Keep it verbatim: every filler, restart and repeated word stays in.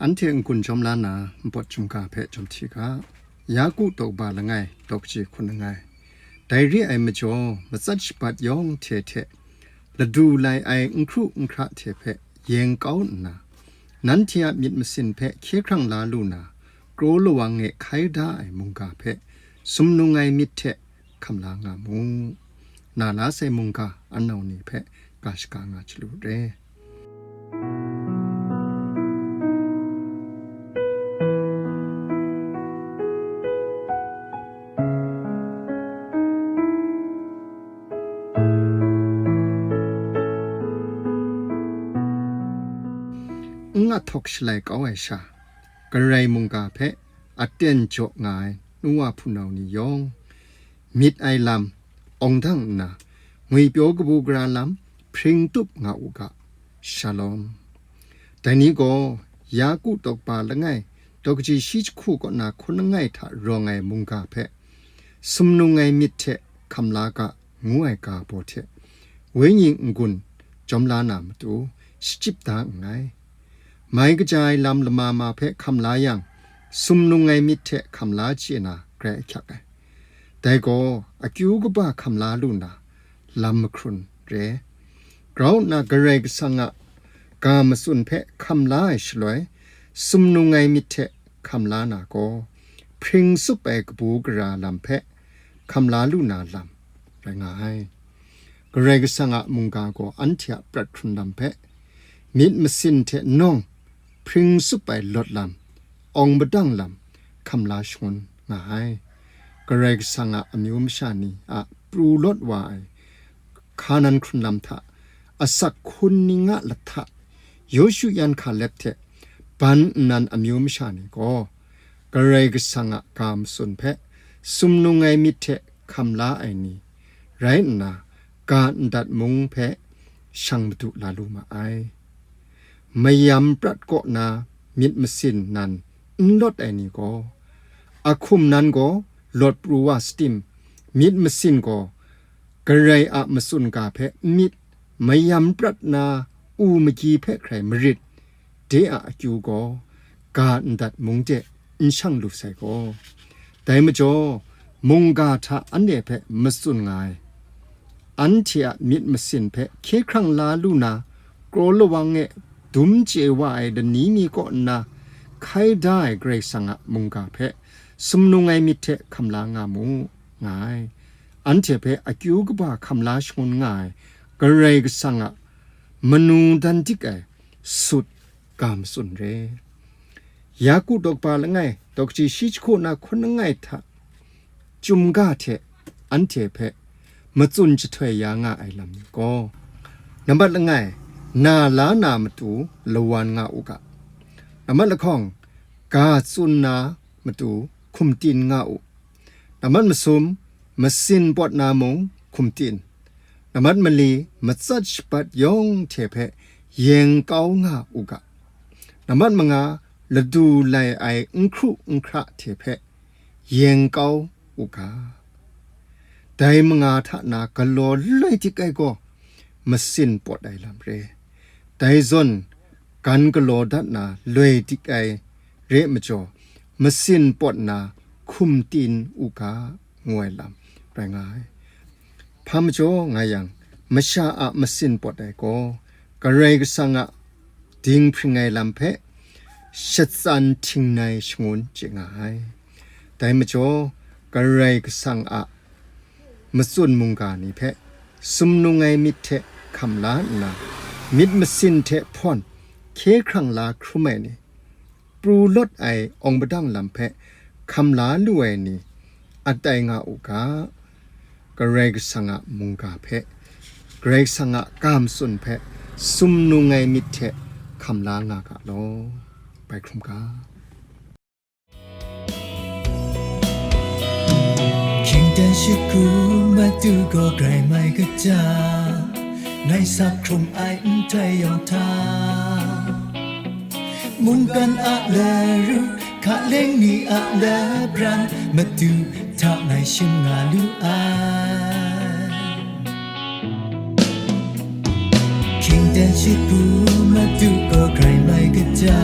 Anhte n-gun jawm la na npawt chyum ga hpe jawm hti ga. Yaku daw kaba langai, daw kaji hkun langai. Dai re ai majaw, matsat shabat yawng hte hte, ladu lai ai n hkru n hkra hte hpe yeng kau nna, nanhte a myit masin hpe hkye hkrang la lu na, kraw lawang e hkai da ai mungga hpe sumnung ai myit hte hkam la nga mu. Na la sai mungga anau ni hpe ga shaga nga chyalu re. N nga htaw shalai kau ai sha, Karai mungga hpe aten jaw nga ai nu wa hpunau ni yawng, myit ai lam awng dang nna, ngwipyaw kabu gara lam hpring tup nga u ga. Shalom. Dai ni gaw, Yaku daw kaba langai, daw kaji shi jahku kaw na hkun langai hta rawng ai mungga hpe, sumnung ai myit hte hkam la ga, ngu ai ga baw hte, wenyi n-gun jawm la na matu, shachyip da nngai. Mai kaja ai lam lama ma hpe hkam la yang, sumnung ai myit hte hkam la chye na grai ahkyak ai. Dai gaw, akyu kaba hkam la lu na, lam mahkrun re. Grau nna Karai Kasang a ga matsun hpe hkam la ai shaloi, sumnung ai myit hte hkam la na gaw, hpring sup ai kabu gara lam hpe hkam la lu na lam rai nga ai. Karai Kasang a mungga gaw anhte a prat hkrun lam hpe, myit masin hte nawng, hpring sup ai lawt lam, awng padang lam, hkam la shangun nga ai. Karai Kasang a amyu masha ni a pru lawt wa ai Hkanan hkrun lam hta, asak hkun ning a lahta, Yawshu yan Hkalep hte ban nnan amyu masha ni gaw, Karai Kasang a ga matsun hpe sumnung ai myit hte hkam la ai ni rai nna, ga ndat mung hpe shang madu la lu ma ai. Mayam prat kaw na myit masin nan n lawt ai ni gaw, a hkum nan gaw lawt pru wa satim, myit masin gaw Karai a matsun ga hpe n myit, mayam prat na u magyi hpe hkrai marit, de a akyu gaw ga ndat mung de n shang lu sai gaw. Dai majaw, mungga hta anhte hpe matsun nga ai, anhte a myit masin hpe hkye hkrang la lu na, kraw lawang e dum chye wa ai lani mi kaw nna hkai da ai Karai Kasang a mungga hpe sumnung ai myit hte hkam la nga mu, nga ai. Anhte hpe akyu kaba hkam la shangun nga ai Karai Kasang a manu dan dik ai sut ga matsun re. Yaku daw kaba langai, daw kaji shi jahku na hkun langai hta, chyum ga hte anhte hpe matsun jahtoi ya nga ai lam ni gaw, nambat langai, na la na matu lawan nga u ga. Nambat lahkawng, ga tsun na matu hkum tin nga u. Nambat masum, masin pawt na mung hkum tin. Nambat mali, matsat shabat yawng hte hpe yeng kau nga u ga. Nambat manga, ladu lai ai n hkru n hkra hte hpe yeng kau u ga. Dai manga hta na galaw loi dik ai gaw, masin pawt ai lam re. Dai zawn, gan galaw dat na loi dik ai re majaw, masin pawt na hkum tin u ga, ngu ai lam rai nga ai. Hpa majaw nga yang, masha a masin pawt ai gaw, Karai Kasang a dinghpring ai lam hpe shatsan htingnai shangun chye nga ai. Dai majaw, Karai Kasang a matsun mungga ni hpe sumnung ai myit hte hkam la nna, myit masin hte hpawn hkye hkrang la hkrum ai ni, pru lawt ai awng padang lam hpe hkam la lu ai ni, atai nga u ga. Karai Kasang a mungga hpe, Karai Kasang a ga matsun hpe sumnung ai myit hte hkam la nga ga law. Bai hkrum ga. Hkying dan shakru matu gaw grai mai kaja, ngai sap hkrum ai ndai yawng hta, mungkan a laru, hkaleng ni a labran, matu hta ngai shim nga lu ai. Hkying dan shakru matu gaw grai mai kaja,